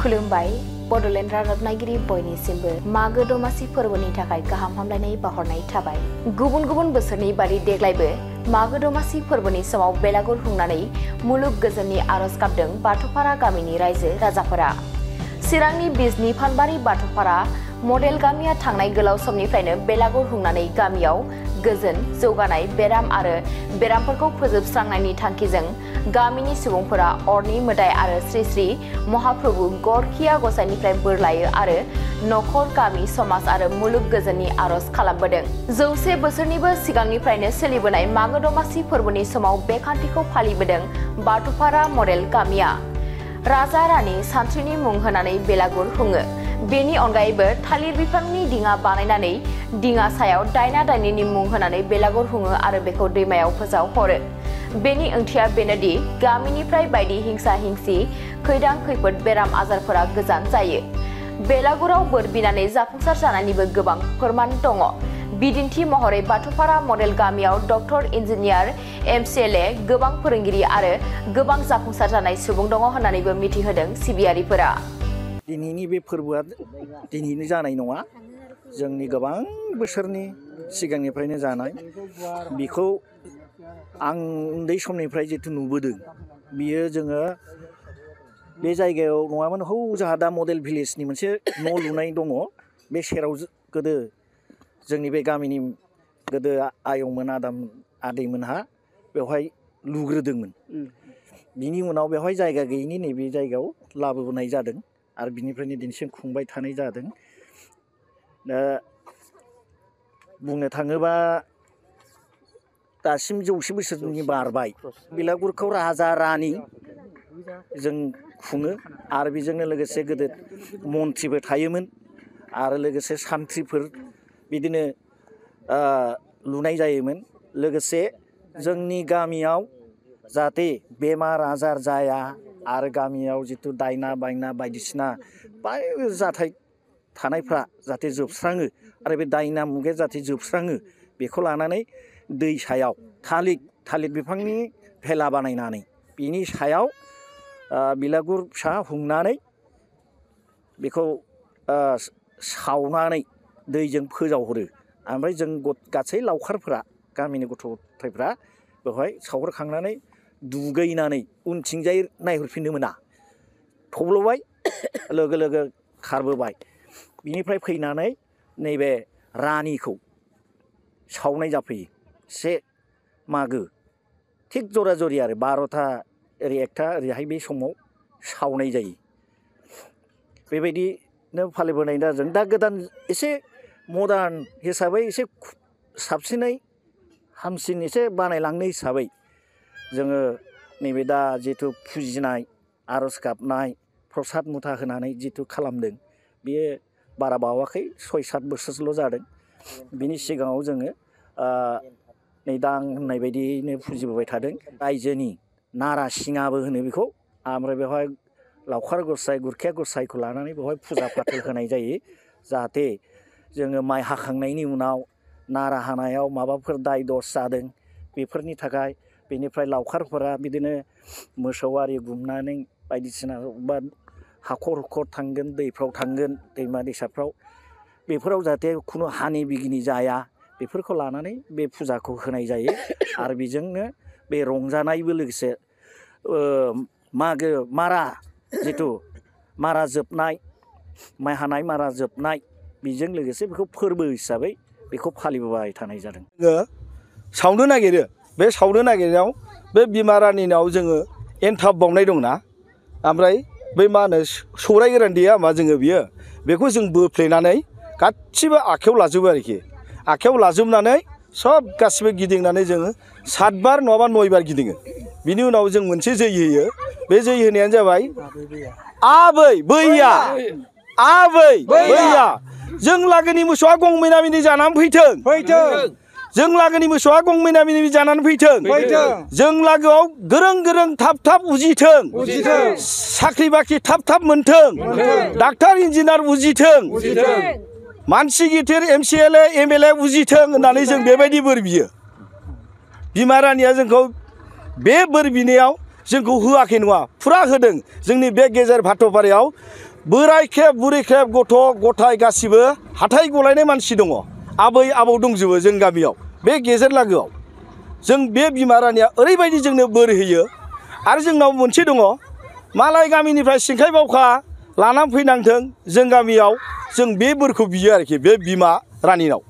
खुलुमबाय बड'लेण्ड रादाबनायगिरि बयनिसिमबो मागो दमासि फोरबोनि थाखाय गाहाम हामलायनाय बावहरनाय थाबाय। गुबुन गुबुन बोसोरनि बादि देग्लायबो मागो दमासि फोरबोनि समाव बेलागुर हुंनानै मुलुग गोजोननि आरज गाबदों बाथौपारा गामिनि रायजो राजाफोरा। चिरांनि बिजनी फानबारि बाथौपारा मडेल गामिया थांनाय गोलाव समनिफ्रायनो बेलागुर हुंनानै गामियाव गोजोन जौगानाय बेराम आरो बेरामफोरखौ फोजोबस्रांनायनि थांखिजों गामिनि सुबुंफोरा अरनि मोदाय आरो श्री श्री महाप्रभु गरखिया गसाइनिफ्राय बोर लायो आरो नखर गामि समाज आरो मुलुग गोजोननि आरज खालामबोदों। 100 बोसोरनिबो सिगांनिफ्रायनो सोलिबोनाय मागो दमासि फोरबोनि समाव बे खान्थिखौ फालिबोदों बाथौपारा मडेल गामिया। राजा रानी सानथ्रिनि मुं होनानै बेलागुर हुङो। बेनि अनगायैबो थालिर बिफांनि दिङा बानायनानै दिङा सायाव दायना दायनिनि मुं होनानै बेलागुर हुङो आरो बेखौ दैमायाव फोजाव हरो। बेनि ओंथिया बेनोदि गामिनिफ्राय बायदि हिंसा हिंसि खैदां खैफोद बेराम आजारफोरा गोजान जायो। बेलागुराव बोर बिनानै जाफुंसार जानायनिबो गोबां फोरमान दङ। बिदिन्थि महरै बाथौपारा मडेल गामियाव डक्टर इन्जिनियार MCLA गोबां फोरोंगिरि आरो गोबां जाफुंसार जानाय सुबुं दङ होननानैबो मिथिहोदों सिबियारिफोरा। दिनैनि बे फोरबोआ दिनैनो जानाय नङा, जोंनि गोबां बोसोरनि सिगांनिफ्रायनो जानाय। बेखौ आं उन्दै समनिफ्राय जितु नुबोदों, बियो जोङो बे जायगायाव नङामोन हौ जोंहा दा मडेल भिलेजनि मोनसे न' लुनाय दङ। बे सेराव गोदो जोंनि बे गामिनि गोदो आयंमोन आदैमोनहा बेवहाय लुग्रोदोंमोन। बिनि उनाव बेवहाय जायगा गैयिनि नैबे जायगायाव लाबोनाय जादों आरो बिनिफ्रायनो दिनैसिम खुंबाय थानाय जादों। दा बुंनो थाङोबा दासिम 100 बोसोरनि बारबाय। बेलागुरखौ राजा रानी जों खुङो आरो बेजोंनो लोगोसे गोदो मन्थ्रिबो थायोमोन आरो लोगोसे सान्थ्रिफोर बिदिनो लुनाय जायोमोन। लोगोसे जोंनि गामियाव जाहाथे बेमार आजार जाया आरो गामियाव जितु दायना बायना बायदिसिना जाथाय थानायफ्रा जाहाथे जोबस्राङो आरो बे दायना मुगाया जाहाथे जोबस्राङो, बेखौ लानानै दैसायाव थालिर बिफांनि भेला बानायनानै बिनि सायाव बेलागुर फिसा हुंनानै बेखौ सावनानै दैजों फोजावहरो। ओमफ्राय जों गासै लावखारफोरा गामिनि गथ' गथायफ्रा बेवहाय सावहरखांनानै दुगैनानै उनथिंजाय नायहरफिननो मोना, थब्ल'बाय लोगो लोगो खारबोबाय। बिनिफ्राय फैनानै नैबे रानिखौ सावनाय जाफैयो। 1 मागो थिग जरा जरि आरो 12था ओरै 1था ओरैहाय बे समाव सावनाय जायो। बेबायदिनो फालिबोनाय जादों। दा गोदान एसे मडार्न हिसाबै एसे साबसिनै हामसिन एसे बानायलांनो हिसाबै जोङो नैबे दा जिथु फुजिनाय आरज गाबनाय प्रसाद मुथा होनानै जिथु खालामदों, बेयो बारा बावाखै 6-7 बोसोरसोल' जादों। बिनि सिगाङाव जोङो नै दा आं होननाय बायदियैनो फुजिबोबाय थादों। रायजोनि नारासिङाबो होनो बेखौ, ओमफ्राय बेवहाय लावखार गसाइ गुरखिया गसाइखौ लानानै बेवहाय फुजा फाथल होनाय जायो। जाहाथे जोङो माइ हाखांनायनि उनाव नारा हानायाव माबाफोर दाय दस जादों बेफोरनि थाखाय, बेनिफ्राय लावखारफोरा बिदिनो मोसौ आरि गुमनानै बायदिसिना बा हाखर हुखर थांगोन, दैफ्राव थांगोन, दैमा दैसाफ्राव, बेफोराव जाहाथे खुनु हानि बिगिनि जाया बेफोरखौ लानानै बे फुजाखौ होनाय जायो। आरो बेजोंनो बे रंजानायबो लोगोसे मारा जिथु मारा जोबनाय, माइ हानाय मारा जोबनाय, बेजों लोगोसे बेखौ फोरबो हिसाबै बेखौ फालिबोबाय थानाय जादों। जोङो सावनो नागिरो, बे सावनो नागिरनायाव बे बिमा रानिनाव जोङो एनथाब बावनाय दंना, ओमफ्राय बै मा होनो सौराय गोरान देया होमबा जोङो, बियो बेखौ जों बोफ्लेनानै गासिबो आखायाव लाजोबो आरोखि। आखायाव लाजोबनानै सब गासिबो गिदिंनानै जोङो 7 बार नङाबा 9 बार गिदिङो। बिनि उनाव जों मोनसे जै होयो। बे जै होनायानो जाबाय आबै बैया आबै बैया जों लागोनि मोसौआ गंमैना मिनि जानानै फैथों, जों लागोनि मोसौआ गंमैना मिनि जानानै फैथों, जों लागोआव गोरों गोरों थाब थाब उजिथों, साख्रि बाख्रि थाब थाब मोनथों, डाक्टार इन्जिनियार उजिथों, मानसि गिदिर MCLA MLA उजिथों होननानै जों बेबायदि बोर बियो। बिमा रानिया जोंखौ बे बोर बिनायाव जोंखौ होआखै नङा, फुरा होदों। जोंनि बे गेजेर भाटौपारायाव बोराय खेब बुरै खेब गथ' गथाय गासिबो हाथाय गलायनाय मानसि दङ आबै आबौ दंजोबो जों गामियाव बे गेजेर लागोआव जों बे बिमा रानिया ओरैबायदि जोंनो बोर होयो आरो जोंनाव मोनसे दङ मालाय गामिनिफ्राय सिंखाय बावखा लानानै फैनांथों जों गामियाव जों बे बोरखौ बियो आरोखि बे बिमा रानिनाव